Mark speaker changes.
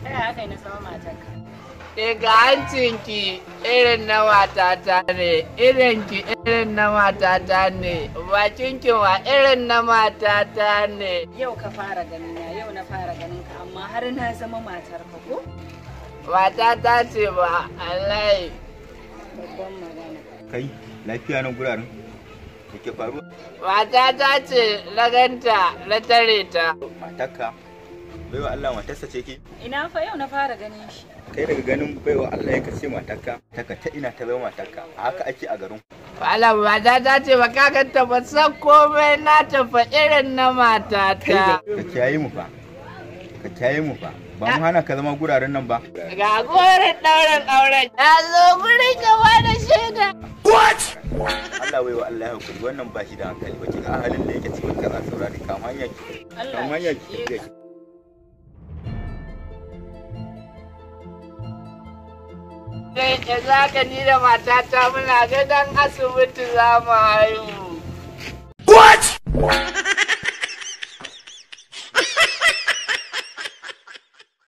Speaker 1: Ta yaya aka yi na zama matarka?
Speaker 2: Daga hancinki irin na matata ne, irinki irin na matata ne, bakinki ma irin na matata ne.
Speaker 1: Yau ka fara ganina, yau na fara ganin ka, amma har na zama matarka ko?
Speaker 2: Matata ce ba, Allah.
Speaker 1: Babban magana.
Speaker 3: Kai, lafiya nan guraren? Da ke faruwa?
Speaker 2: Matata ce na ganta na tare ta.
Speaker 3: Matarka? Baiwa Allah, matarsa ce ke?
Speaker 1: Ina fa yau na fara ganin shi.
Speaker 3: Kai daga ganin baiwa Allah ya kace matarka, taka ta ina ta zama matarka, a haka ake a garin.
Speaker 2: Malam, matata ce ba ka ganta ba san komai na tafa irin na
Speaker 3: Kai
Speaker 2: matata.
Speaker 3: ka kiyaye mu fa. Ka kiyaye mu fa. Ba mu hana ka zama guraren nan ba.
Speaker 2: Ga gurin ɗaurin auren ya zo gurin gaba da shaida.
Speaker 3: Allah baiwa Allah ya hakuri, wannan ba shi da hankali ba, kika halin da yake cikin kaza, saurari kama hanya ki.
Speaker 1: Allah
Speaker 3: Kama hanya ki
Speaker 1: ya
Speaker 3: tafiya ki.
Speaker 2: Dai yanzu haka ni da matata muna gadon asibiti za mu haihu.